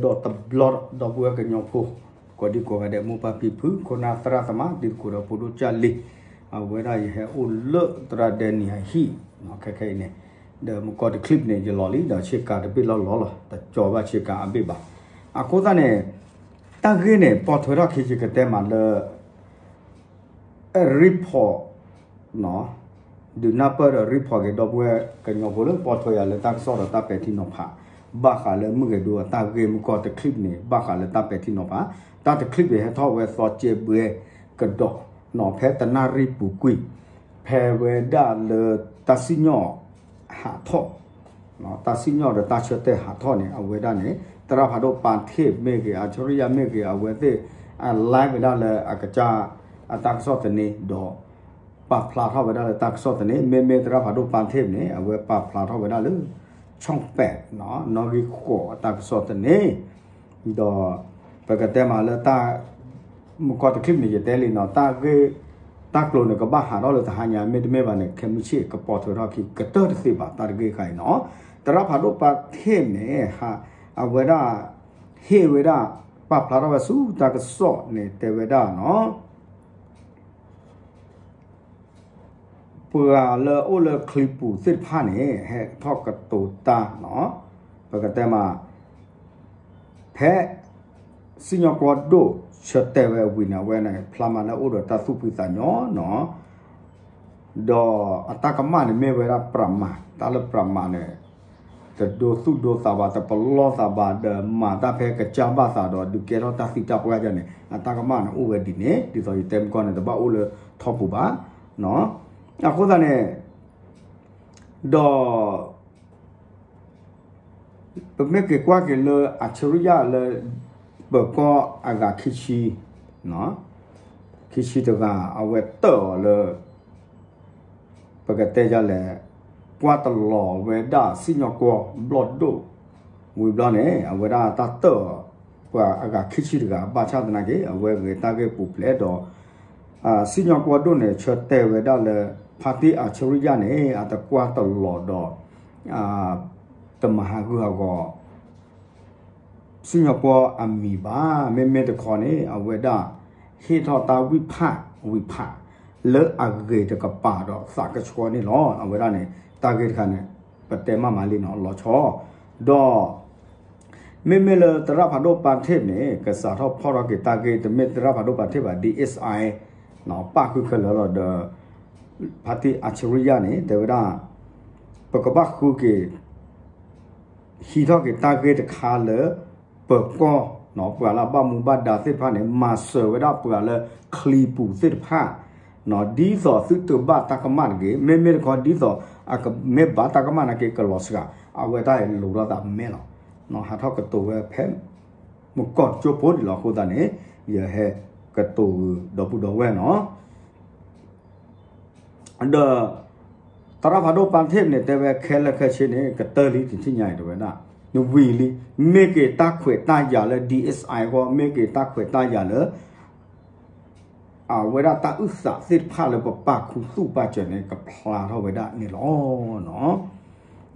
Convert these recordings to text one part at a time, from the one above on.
ဒီးတဘျီဒီပုၢ်ဝဲၢ်ကညီဖိ ကိးဒံကိးဂၤဒဲး မိၢ်ပၢ်ဖံဖု ခိၣ်နၢ်သရၣ်သမါ တံၤသကိးဒီးဖိဒိၣ်ကၢ်လံၤ အဝဲဒၣ်ယဟဲအိၣ်လၢသရၣ်ဒဲနံၤအဟံၣ် ခဲခဲအံၤန့ၣ် ဒီးမုၢ်ကီၢ်တချံးန့ၣ် ယလီၤလံ ဒီးဆ့ကၤတဘ့ၣ်လီၤလီၤလီၤ တကၠီၤဘၣ်ဆ့ကၤအဘ့ၣ်ဘၣ်. အဃိသတးန့ၣ် တၢ်ဂ့ၢ်န့ၣ် ပိာ်ထွဲထီၣ်ခံဆံကတဲမးလၢ report ဒုးနၢ်ပၢၢ်ဒီး report က့ၤဒီပုၢ်ဝဲၢ်ကညီဖိလၢပိာ်ထွဲယၤလၢတၢ်ကစီၣ်ဒီးတၢ်ပဲာ်ထံနီၤဖး ဘၣ်ဃးလၢမုၢ်ဂဲၤဒိအတၢ်ဂ့ၢ် မုၢ်ကီၢ်တချံးန့ၣ် ဘၣ်ဃးလၢတၢ်ပဲာ်ထံနီၤဖး တၢ်တချံးန့ၣ်ဟဲထီၣ်ဝဲသီကဲဘှဲကဒီး ဖဲတနၣ်ရံၣ်ပူၤကွံာ် ဖဲဝဲဒၣ်လၢတၢ်စံၣ်ညီၣ်ဟးထီၣ် တၢ်စံၣ်ညီၣ်ဒီးတၢ်ဆၢတဲာ်ဟးထီၣ်န့ၣ် အဝဲဒၣ်န့ၣ် သရၣ်ဖးဒိၣ်ပာ်ထ့ၣ်မ့ၢ်ဂ့ၤ အၡရံယါမ့ၢ်ဂ့ၤ အဝဲသ့ၣ် အ live ဝဲဒၣ်လၢအကစၢ် အတၢ်ကစီၣ်သန့ဒီး ပာ်ဖျါထီၣ်ဝဲဒၣ်လၢတၢ်ကစီၣ်သန့ မ့မ့ၢ်သရၣ်ဖးဒိၣ်ပာ်ထ့ၣ်န့ၣ် အဝဲပာ်ဖျါထီၣ်ဝဲဒၣ်လၢ ဆီၣ်ပဲး နီၣ်ဂံၢ်ဃိးအတၢ်ကစီၣ်သန့ ဒီး ပကတဲမးလၢတၢ် မုၢ်ကီၢ်တချံးန့ၣ် ယတဲလံနီၤ တၢ်ဂ့ၢ် တၢ်ကျိၤန့ၣ် ကဘၣ်ဟးထီၣ်လၢတဟါညါ မ့တမ့ၢ်ဘၣ်န့ၣ် ခဲမုၢ်ဆ့ၣ် ကပိာ်ထွဲထီၣ်ခံကတၢၢ်တသ့ဘၣ် တၢ်တဂ့ၢ်ခါအံၤနီၤ သရၣ်ဖးဒိၣ်ပာ်ထ့ၣ်န့ၣ် အဝဲဒၣ် ဟ့ၣ်ဝဲဒၣ် ပာ်ဖျါထီၣ်ဝဲဆူတၢ်ကစီၣ်န့ၣ် တဲဝဲဒၣ်နီၤ ပှၤလၢအိၣ်လၢချံပူၤသ့ၣ်တဖၣ်န့ၣ် ဟဲထီၣ်ကတိၤတၢ်နီၤ ပကတဲမး ဖဲ စံၣ်ညီၣ်ကွီၢ်ဒိၣ်ဆၢတဲာ်ဝဲဝံၤန့ၣ် အဝဲန့ၣ် ဖျါမးလၢအိၣ်ဒီးတၢ်သူၣ်ဖှံသးညီနီၤ ဒီးအတၢ်ကမၣ်န့ၣ်မ့ၢ်ဝဲဒၣ်ပြးမး တၢ်လၢပြးမးန့ၣ် တဒိသူၣ်ဒိသးဘၣ် တပလီၢ်သးဘၣ် ဒီးမၤတၢ်ဖဲကစၢ်ဘၣ်သးဒီး ဒုးကဲထီၣ်တၢ်သံတၢ်ပှၢ်ယါန့ၣ် အတၢ်ကမၣ်န့ၣ်အိၣ်ဝဲဒ်န့ၣ် ဒ်သိးယတဲမုၢ်ကီၢ်န့ၣ် တဘၣ်အိၣ်လၢထီပူၤဘၣ် အဃိသတးန့ၣ် ဒီး ပမ့ၢ်က့ၤကွၢ်က့ၤလၢအၡရံယါလၢ ပၢၤကီၢ်အဂၤခံဆံ ခံဆံတဂၤ အဝဲတၢၣ်အီၤလၢ ပကတဲဒ်လဲၣ် ကွၢ်တလီၤဝဲဒၣ်စံၣ်ညီၣ်ကွီၢ်ဘျီၣ်ဒိၣ် ဝံၤဘျီန့ၣ် အဝဲဒၣ်တၢ်တၢၣ်အီၤ ပှၤအဂၤခံဆံတဂၤ ဘၣ်ဆၣ်သနာ်က့ အဝဲဂဲၤတၢ်ဂ့ၢ်ပူၤဖျဲးဒီး စံၣ်ညီၣ်ကွီၢ်ဒိၣ်န့ၣ် ဆၢတဲာ်ဝဲဒၣ်လၢ ဖါတံၢ်အၡရံယါန့ၣ် အတကွၢ်တလီၤဒီး တမၤဟးဂူာ်ဟးဂီၤ စံၣ်ညီၣ်ကွီၢ်အမံၤဘၣ်. မ့မ့ၢ်တခီန့ၣ် အဝဲဒၣ် ဟ့ၣ်ထီၣ်တၢ်ဝံၢ်ဖးဝံၢ်ဖး လၢအဂ့ၤတကပၤဒီးသးကဆှီန့ၣ်လီၤ. အဝဲဒၣ်န့ၣ် တၢ်ဂ့ၢ်တခါန့ၣ် ပတဲမးမးလံနီၤ လီၤဆီ ဒီး မ့မ့ၢ်လၢသရၣ်ဖးဒိၣ်ပာ်ထ့ၣ်န့ၣ် ကစးထီၣ်ဖီၣ်ထီၣ်က့ၤတၢ်ဂ့ၢ် တမ့ၢ်သရၣ်ဖးဒိၣ်ပာ်ထ့ၣ်ဘၣ် DSI ပာ်ဃုခဲလၢာ်လီၤဒီး ဖါတံၢ်အၡရံယါန့ၣ် တဲဝဲဒၣ် ပကဘၣ်ဃုက့ၤ ဟံးထီၣ်က့ၤတၢ်ဂ့ၢ်တခါလၢ ပၢၤကီၢ် ပှၤလၢအဘၣ်မူဘၣ်ဒါသ့ၣ်တဖၣ်န့ၣ် မၤစၢၤဝဲဒၣ်ပှၤလၢချံပူၤသ့ၣ်တဖၣ် ဒ်သိးသုတဘၣ်တၢ်ကမၣ်တဂ့ၤ, မ့မ့ၢ်တခီဒ်သိး အကမ့ၢ်ဘၣ်တၢ်ကမၣ်နာ်က့ ကလီၤစှၤ, အဝဲတၢ်အံၤလိၤထီၣ်သးမဲာ်လီၤ. ဟးထီၣ်ကတိၤဝဲဖဲ မုၢ်ကီၢ်ကၠိဖိဒံးလီၤ. အဃိသတးန့ၣ် ယဟဲကတိၤဂုၤဒီပုၢ်ဒီဝဲၢ်နီၤ. ဒီး သရၣ်ဖးဒိၣ်ပာ်ထ့ၣ်န့ၣ် တဲဝဲခဲလၢာ်ခဲဆ့န့ၣ် ကတၢၢ်လံတထံၣ်ညါအံၤ တဲဝဲဒၣ် နဝံၤလံ, မ့ၢ်က့ၤတၢ်ခွဲးတၢ်ယာ်လၢ DSI အဂီၢ်, မ့ၢ်က့ၤတၢ်ခွဲးတၢ်ယာ်လၢ အဝဲဒၣ်တၢ်အုၣ်သးသ့ၣ်တဖၣ်လၢပပာ်ခူသူၣ်ပာ်စၢၤန့ၣ် ကဖျါထီၣ်ဝဲဒၣ်န့ၣ်လီၤ.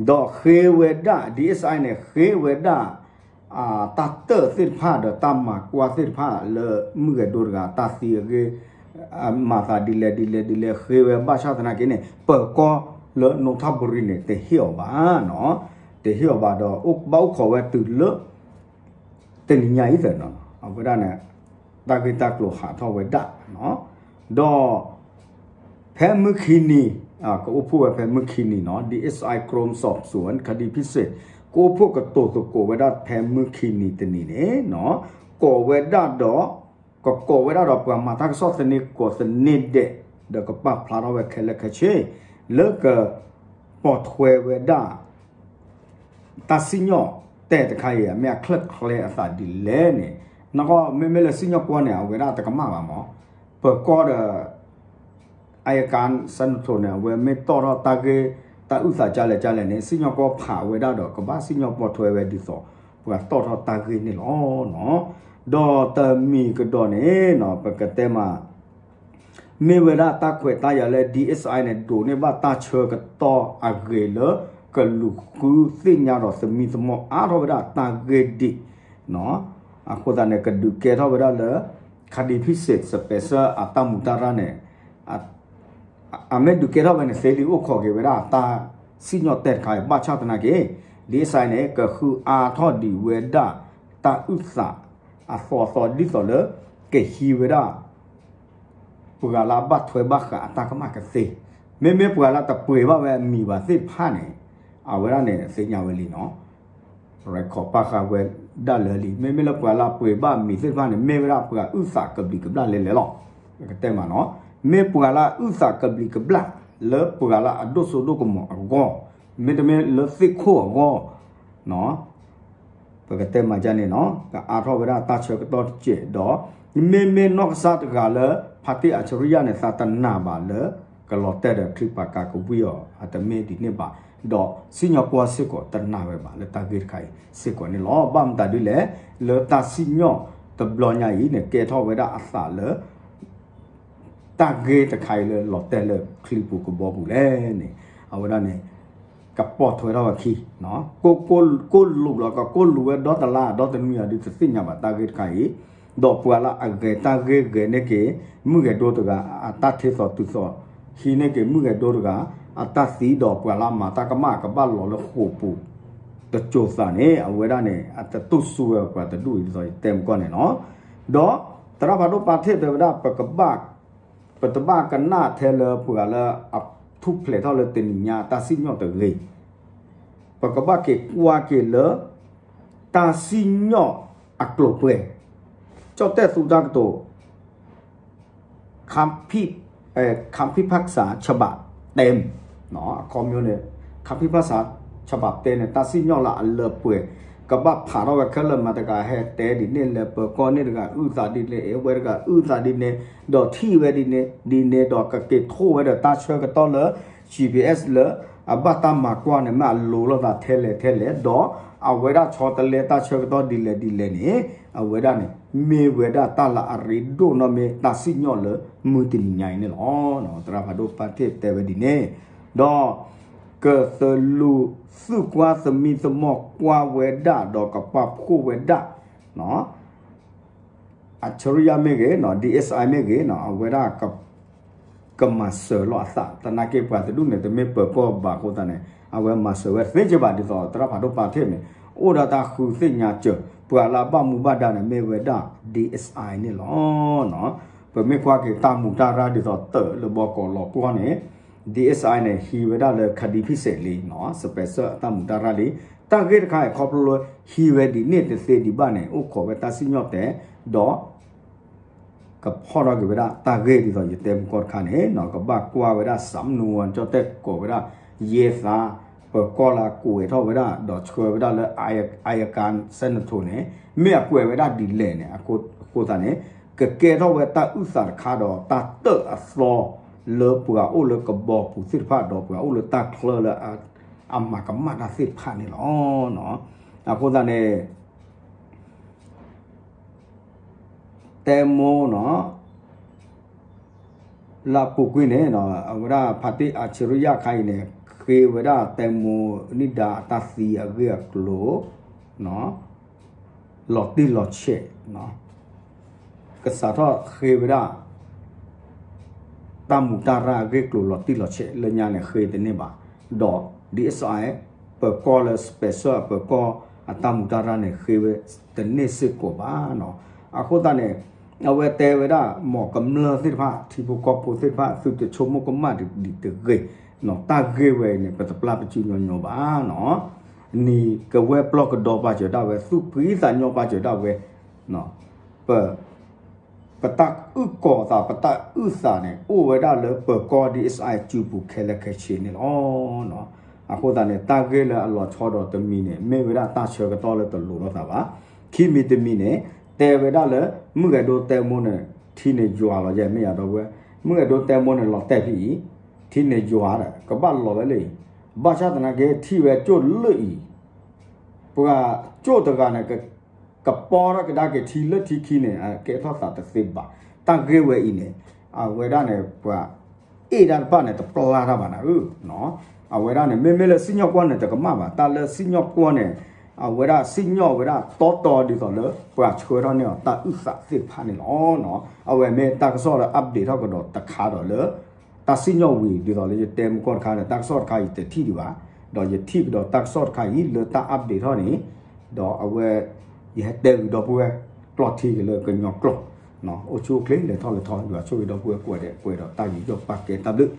ဒီးဃ့ဝဲဒၣ် DSI န့ၣ် ဃ့ဝဲဒၣ် တၢ်တၢၣ်သ့ၣ်တဖၣ်ဒီးတၢ်မၤကွၢ်သ့ၣ်တဖၣ်လၢမုၢ်ဂဲၤဒိတဂၤ တၢ်သံအဂ့ၢ် မၤသးဒ်လဲၣ်ဒ်လဲၣ်ဒ်လဲၣ် ဃ့ဝဲဘၣ်ဆၣ်သနာ်က့န့ၣ် ပၢၤကီၢ်လၢနိထၣ်ဘူရံန့ၣ် တဟ့ၣ်အီၤဘၣ်နီၤ, တဟ့ၣ်အီၤဘၣ်ဒီး ဘၣ်အိၣ်ခိးဝဲတုၤလၢ တနံၤညါအံၤသ့ၣ်နီၤ အဝဲဒၣ်န့ၣ် တၢ်ဂ့ၢ်တၢ်ကျိၤဟးထီၣ်ဝဲဒၣ်နီၤ, ဒီး ဖဲမုၢ်ခံနံၤ ကအိၣ်ဖှိၣ်ဝဲဖဲမုၢ်ခံနံၤနီၤ DSI ကရူၢ်စီးစူၣ် ခဒံဖံးစ့ၣ် ကအိၣ်ဖှိၣ်ကတိၤသကိးဝဲဒၣ်ဖဲမုၢ်ခံနံၤတနံၤန့ၣ်နီၤ, ကိးဝဲဒၣ်ဒီး ကကိးဝဲဒၣ်ဒီးပှၤမၤတၢ်ကစီၣ်သန့ကိးသန့ဒဲး ဒီးကပာ်ဖျါထီၣ်ဝဲခဲလၢာ်ခဲဆ့ လၢက ပိာ်ထွဲဝဲဒၣ် တၢ်စံၣ်ညီၣ်တဲာ်တခါအံၤ အမ့ၢ်အချၢၣ်ချဲအသးဒ်လဲၣ်န့ၣ်, နကီၢ်မ့မ့ၢ်လၢစံၣ်ညီၣ်ကွီၢ်န့ၣ် အဝဲဒၣ်တကမၣ်ဘၣ်မး, ပၢၤကီၢ်ဒီး အယကၤ စဲနထိၣ်န့ၣ် အဝဲမ့ၢ်တီၣ်ထီၣ်တၢ်ဂ့ၢ် တၢ်အုၣ်သးကလဲၣ်ကလဲၣ်န့ၣ် စံၣ်ညီၣ်ကွီၢ်ဖးဝဲဒၣ်ဒီး ကဘၣ်စံၣ်ညီၣ်ပိာ်ထွဲဝဲဒ်သိး ပှၤတီၣ်ထီၣ်တၢ်ဂ့ၢ်န့ၣ်လီၤ. ဒီးတမံၤကဒီးန့ၣ်နီၤ ပကတဲမး မ့ၢ်ဝဲဒၣ်တၢ်ခွဲးတၢ်ယာ်လၢ DSI န့ၣ် ဒိးန့ၢ်ဘၣ်တၢ်ဆၢကတီၢ်အဂ့ၤလၢ ကလူၤဃုသ့ၣ်ညါဒီးသမံသမိးအါထီၣ်ဝဲဒၣ်တၢ်ဂ့ၢ်ဒ် အဃိသတးန့ၣ် ကဒုးကဲထီၣ်ဝဲဒၣ်လၢ ခါဒံဖံစ့း စပဲးစၢၣ်အတၢ်မူတၢ်ရၢ်န့ၣ် အမ့ၢ်ဒုးကဲထီၣ်ဝဲန့ၣ် သ့လံအိၣ်ခိးက့ၤဝဲဒၣ်တၢ်စံၣ်ညီၣ်တဲာ်တခါအံၤ ဘၣ်ဆၣ်သနာ်က့ ဒ်အံၤန့ၣ် ကဃုအါထီၣ်ဒံးဝဲဒၣ်တၢ်အုၣ်သးအသီအသီဒ်သိးလၢ ကဟံးဝဲဒၣ် ပှၤလၢအဘၣ်ထွဲဘၣ်ဃးအတၢ်ကမၣ်ကသ့, မ့မ့ၢ်ပှၤလၢတပှ့ၤဘၣ်ဝဲအမံၤဘၣ်သ့ၣ်တဖၣ်န့ၣ် အဝဲဒၣ်န့ၣ်သ့ၣ်ညါဝဲလံနီၤ ရခီပာ်ဃာ်ဝဲဒၣ်လၢာ်လံ. မ့မ့ၢ်လၢပှၤလၢအပှ့ၤဘၣ်အမံၤသ့ၣ်တဖၣ်န့ၣ် မ့ၢ်ဝဲဒၣ်ပှၤအုၣ်သးကဘျံးကဘျၣ်လဲၤလဲၤလီၤ. ကတဲမးနီၤ, မ့ၢ်ပှၤလၢအုၣ်သးကဘျံးကဘျၣ် လၢပှၤလၢအဒိၣ်စိဒိၣ်ကမီၤအဂီၢ်, မ့တမ့ၢ်လၢသ့ၣ်ခိၣ်အဂီၢ် ပကတဲမးဒ်န့ၣ်နီၤ, ကအါထီၣ်ဝဲဒၣ်တၢ်ဆၢကတီၢ်တစဲးဒီး မ့မ့ၢ်နီၢ်ကစၢ်တဂၤလၢ ဖါတံၣ်အၣ်ဆရံယါန့ၣ် သးတနာ်ဘၣ်လၢ ကလီၤတဲာ်ဒီးချံပာ်ကၤကဝံၣ်အီၤ အတမ့ၢ်ဒ်န့ၣ်ဘၣ်, ဒီးစံၣ်ညီၣ်ကွီၢ်စ့ၢ်ကီးတနာ်ဝဲဘၣ်လၢတၢ်ဂ့ၢ်တခါအံၤစ့ၢ်ကီးန့ၣ်လီၤ. ဘၣ်မတၤဒ်လဲၣ်, လၢတၢ်စံၣ်ညီၣ်တဘျီညါအံၤန့ၣ် ကဲထီၣ်ဝဲဒၣ်အသးလၢ တၢ်ဂ့ၢ်တခါအံၤလၢလီၤတဲာ်လၢချံပူၤကဘီပူၤလဲၣ်န့ၣ် အဝဲဒၣ်န့ၣ် ကပိာ်ထွဲထီၣ်ဝဲခံ, ကိၢ်လူးလီၤ ကကိၢ်လူးဝဲဒီတလါဒီတနွံအံၤဒုးတသ့ၣ်ညါဘၣ်တၢ်ဂ့ၢ်တခါအံၤ, ဒီးပှၤလၢအဂဲၤတၢ်ဂ့ၢ်ဂဲၤန့ၢ်က့ၤ မုၢ်ဂဲၤဒိတဂၤ အတၢ်ထ့သိးတုၤသိး ဟံးန့ၢ်က့ၤမုၢ်ဂဲၤဒိတဂၤ အတၢ်သံဒီးပှၤလၢအမၤတၢ်ကမၣ်ကဘၣ်လီၤလၢဃိာ်ပူၤ တစိၤသးန့ၣ် အဝဲဒၣ်န့ၣ် အတတူၢ်ဆူၣ်ဝဲပှၤတဒူၣ်အံၤဒ်သိးယတဲမုၢ်ကီၢ်န့ၣ်လီၤ. ဒီးသရၣ်ဖးဒိၣ်ပာ်ထ့ၣ်တဲဝဲဒၣ် ပကဘၣ် ပတဘၣ်ကနၣ်ထဲလၢပှၤလၢအထူၣ်ဖျဲးထီၣ်လၢတနံၤညါတၢ်စံၣ်ညီၣ်တဂ့ၤ, ပကဘၣ်က့ၤကွၢ်က့ၤလၢ တၢ်စံၣ်ညီၣ်အကျိၤပှဲၤ, ကၠီၣ်တဲၣ်သူတၢ်ကတိၤ ခံဖံဖးစး ฉบับเต็ม အခီပညီန့ၣ် ခံဖံဖးစး ฉบับเต็ม န့ၣ် တၢ်စံၣ်ညီၣ်လၢအလၢပှဲၤ ကဘၣ်ဖးထီၣ်ဝဲခဲလၢာ်မၤတဂၤဟဲတဲဒ်န့ၣ် လဲၤပၢၤကီၢ်န့ၢ်တဂၤအုၣ်သးဒ်န့ၣ် အဝဲတဂၤအုၣ်သးဒ်န့ၣ် ဒီးထံၣ်ဝဲဒ်န့ၣ် ဒ်န့ၣ်ဒီးကက့ၤထိၣ်ဝဲဒီးတၢ်ဆၢကတီၢ်လၢ GPS လၢအဘၣ်တၢ်မၤကွၢ်န့ၣ် မ့ၢ်အလိၤလိာ်သးထဲလဲၣ်ထဲလဲၣ် ဒီးအဝဲဒၣ်ဆီတလဲတၢ်ဆၢကတီၢ်ဒ်လဲၣ်ဒ်လဲၣ်န့ၣ် အဝဲဒၣ်န့ၣ် မ့ၢ်ဝဲဒၣ်တၢ်လၢအရ့ဒိၣ်နီၣ်မ့ၢ်တၢ်စံၣ်ညီၣ်လၢမုၢ်တနံၤညါအံၤန့ၣ်လီၤ. သရၣ်ဖးဒိၣ်ပာ်ထ့ၣ်တဲဝဲဒ်န့ၣ် ဒီး ကသလူးသုကွၢ်သမံသမိးကွၢ်ဝဲဒၣ် ဒီးကပာ်ဖှိၣ်ဝဲဒၣ် အၣ်ဆရံယါမ့ၢ်ဂ့ၤ DSI မ့ၢ်ဂ့ၤ အဝဲဒၣ် ကမၤစၢၤလီၤအသး သနာ်က့ပှၤတဒူၣ်န့ၣ် တမ့ၢ်ပၢၤကီၢ်ဘၣ်အဃိသတးန့ၣ် အဝဲမၤစၢၤဝဲသ့က့ဘၣ် ဒ်သိးသရၣ်ဖးဒိၣ်ပာ်ထ့ၣ်န့ၣ် အိၣ်ဒီးတၢ်ဃုသ့ၣ်ညါစၢၤ ပှၤလၢအဘၣ်မူဘၣ်ဒါန့ၣ် မ့ၢ်ဝဲဒၣ် DSI န့ၣ်လီၤ. ပမ့ၢ်ကွၢ်က့ၤတၢ်မူတၢ်ရၢ်ဒ်သိးတၢ်လၢဘီကီးလီၤပှီၢ်န့ၣ် DSI န့ၣ် ဟံးဝဲဒၣ်လၢ ခါဒံဖံစဲးလံ စပဲးစၢၣ်အတၢ်မူတၢ်ရၢ်လံ. တၢ်ဂ့ၢ်တခါအံၤ ခီဖျိလၢဟံးဝဲဒ်န့ၣ်တသ့ဒံးဘၣ်န့ၣ် အိၣ်ခိးဝဲတၢ်စံၣ်ညီၣ်တဲာ် ဒီး ကဖီၣ်ထီၣ်က့ၤဝဲဒၣ်တၢ်ဂ့ၢ်ဒ်သိးယတဲမုၢ်ကီၢ်တခါန့ၣ် ကဘၣ်ကွၢ်ဝဲဒၣ် စးမနူ ကၠီၣ်တဲၣ်ကိးဝဲဒၣ် ယဲသး ပၢၤကီၢ်လၢအကွဲးထီၣ်ဝဲဒၣ် ဒီးဆှၢဝဲဒၣ်လၢ အယကၤ စဲနထိးန့ၣ် မ့ၢ်အကွဲးဝဲဒၣ်ဒ်လဲၣ်န့ၣ် အဃိသတးန့ၣ် ကကဲထီၣ်ဝဲတၢ်အုၣ်သးတခါဒီး တၢ်တၢၣ်အသီလၢပှၤအိၣ်လၢကဘီပူၤသ့ၣ်တဖၣ် ဒီးပှၤအိၣ်လၢတၢ်ချၢလၢ အမၤကမၣ်တၢ်သ့ၣ်တဖၣ်န့ၣ်လီၤ. အဃိသတးန့ၣ် တဲမိၢ်နီၤ လၢအပူၤကွံာ်န့ၣ် အဝဲဒၣ်ဖါတံၢ်အၣ်ဆရံယါခါအံၤန့ၣ် ဃ့ဝဲဒၣ်တဲမိၢ်နံၣ်ဒါအတၢ်သံအဂ့ၢ်အကျိၤ လီၤတံၢ်လီၤဆဲး ကစးထီၣ်ဃ့ဝဲဒၣ် တၢ်မူးတၢ်ရၢ်အဂ့ၢ်ကျိၤလီၤတံၢ်လီၤဆဲးလၢညါန့ၣ် ဃ့တန့ၢ်ဘၣ်, ဒီး ဒ်အံၤ ပၢၤကီၢ်လၢ special အပၢၤကီၢ်အတၢ်မူးတၢ်ရၢ်န့ၣ် ဃ့ဝဲတန့ၢ်စ့ၢ်ကီးဘၣ်နီၤ. အဃိသတးန့ၣ် အဝဲတဲဝဲဒၣ် မ်ကမျၢၢ်သ့ၣ်တဖၣ် ထံဖိကီၢ်ဖိသ့ၣ်တဖၣ် သုတဆိကမိၣ်ကမၣ်ဒံးတဂ့ၤ, တၢ်ဂ့ၢ်ဝဲအံၤန့ၣ် ပတပျၢ်ပစုညီညီဘၣ်နီၤ. နံၤကဝဲၢ်ပျီၢ်ကဒီးပာ်စၢၤဒၣ်ဝဲ သူၣ်ဖှံသးညီပာ်စၢၤဒၣ်ဝဲ ပ ပတၢ်အုၣ်ကီၤသး ပတၢ်အုၣ်သးန့ၣ် အိၣ်ဝဲဒၣ်လၢပၢၤကီၢ် ဒ်အံၤ စုပူၤခဲလၢာ်ခဲဆ့န့ၣ်လီၤ. အဃိသတးန့ၣ် တၢ်ဂ့ၢ်လၢအလီၤဆီဒီးတမံၤန့ၣ် မ့ၢ်ဝဲဒၣ်တၢ်ဆၢကတီၢ်လၢတလိၤလိာ်သးဘၣ်. ခံမံၤတမံၤန့ၣ် တဲဝဲဒၣ်လၢ မုၢ်ဂဲၤဒိတဲမိၢ်န့ၣ် ထံန့ၣ်ယွၤလီၤယဲၢ်မ့ၢ်ယၤဒီပုၢ်ဝဲၢ်, မုၢ်ဂဲၤဒိတဲမိၢ်န့ၣ် လီၤတဲာ်ဖဲအံၤ ထံန့ၣ်ယွၤဒီး ကဘၣ်လီၤဝဲလၢအံၤ, ဘၣ်ဆၣ်သနာ်က့ ထံၣ်ဝဲကၠိၣ်လၢအံၤ ပှၤကၠိၣ်တဂၤန့ၣ် ကပီထီၣ်ကဒါက့ၤထံလၢထံခံန့ၣ် ကဲထီၣ်သးတသ့ဘၣ်. တၢ်ဂ့ၢ်ဝဲအံၤန့ၣ် အဝဲဒၣ်န့ၣ် ပှၤအ့ၣ်တၢ်တဖၣ်န့ၣ် တပျၢ်တၢ်ဘၣ်နၤဧၢ. အဝဲဒၣ်န့ၣ် မ့မ့ၢ်လၢစံၣ်ညီၣ်ကွီၢ်န့ၣ် တကမၣ်ဘၣ်. တၢ်လၢစံၣ်ညီၣ်ကွီၢ်န့ၣ် အဝဲဒၣ်စံၣ်ညီၣ်ဝဲဒၣ်တီတီဒ်သိးလၢ ပှၤဆှၢထီၣ်န့ၢ်အီၤတၢ်အုၣ်သးသ့ၣ်တဖၣ်န့ၣ်လီၤ. အဝဲမ့ၢ်တၢ်ကစီၣ်လၢ update ထီၣ်ကဒီးတခါဒီးလၢ တၢ်စံၣ်ညီၣ်ဝံၤ ဒ်သိးလၢယတဲမုၢ်ကီၢ်တခါန့ၣ် တၢ်ကစီၣ်တခါအံၤတထံၣ်ဒံးဘၣ်, ဒီးယထံၣ်ကဒီးတၢ်ကစီၣ်တခါအံၤလၢတၢ် update ထီၣ်န့ၣ်, ဒီးအဝဲ ယဟဲတဲဂ့ၤဒီပုၢ်ဝဲၢ် ကျီၢ်ထံက့ၤလၢကညီကျိာ်, အိၣ်ဆူၣ်အိၣ်ချ့လဲၤထီၣ်လဲၤထီ ယွၤဆိၣ်ဂ့ၤဒီပုၢ်ဝဲၢ်ကိးဂၤဒဲး ပှဲၤဒီးတၢ်ယူးယီၣ်ပာ်ကဲတၢ်ဘျုး